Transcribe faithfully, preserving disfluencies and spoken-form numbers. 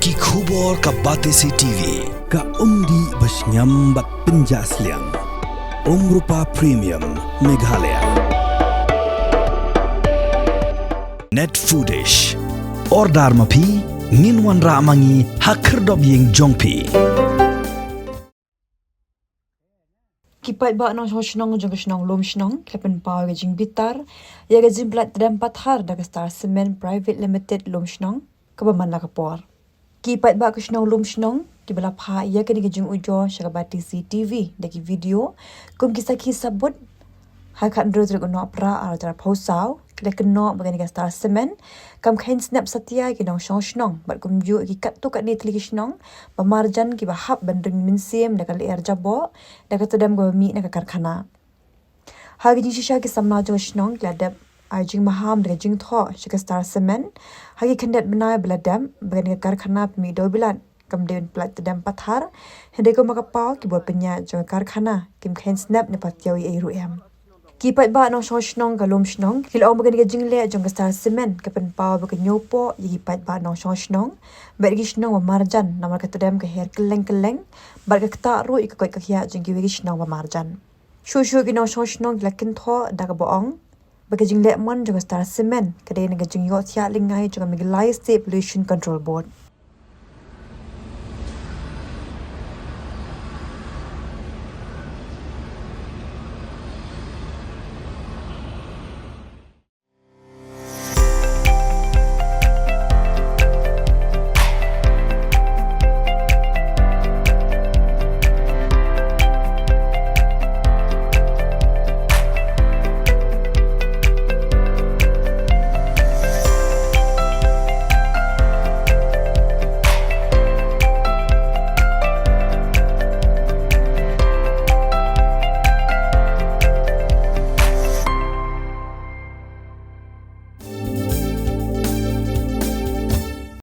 Ki khubor ka Batesi T V. Ka umdih ba shngiam bad pynjah sliang. Umrupa Premium Meghalaya. Net Foodish. Order ma phi, ngin wanrah ma ngi ha khyrdop ïing jong phi. Ki paidbah nongshong shnong jong ka shnong Lumshnong ki la pynpaw ïa ka jingbitar ïa ka jingpynlait tdem pathar da ka Star Cement Private Limited Lumshnong kaba man la ka por. Ki paidbah ka shnong Lumshnong kiba la phah ïa kane ka jingujor sha ka Batesi T V da ki video kum ki sakhi sabut ha ka khathynriew tarik u Nohprah arhajar arphew saw ki la kynnoh ba kane ka Star Cement kam kheiñ snep satia ïa ki nongshong shnong bad kumjuh ïa ki katto katne tylli ki shnong ba marjan kiba hap ban ring mynsiem da ka lyer jaboh da ka tdem kaba mih na ka karkhana. Ha ka jingshisha ki samla jong ka shnong ki la dep ai jingmaham da ka jingthoh sha ka Star Cement ha ki khyndiat bnai ba la dep ba kane ka karkhana pynmih dewbilat kam dei ban pynlait tdem pathar, hynrei kumba ka paw ki bor pynïaid jong ka karkhana kim kheiñ snep ne patiaw ei ei ruh em. Ki paidbah nongshong shnong ka Lumshnong ki la ong ba kane ka jingleh jong ka Star Cement ka pynpaw ba ka ñiewpoh ïa ki paidbah nongshong shnong bad ki shnong ba marjan namar ka tdem ka her kylleng kylleng bad ka ktah ruh ïa ka koit ka khiah jong kiwei ki shnong ba marjan. Shuh shuh ki nongshong shnong ki la kynthoh da kaba ong ba ka jingleh mon jong ka Star Cement ka dei na ka jingïohthiah lyngngai jong ka Meghalaya State Pollution Control Board.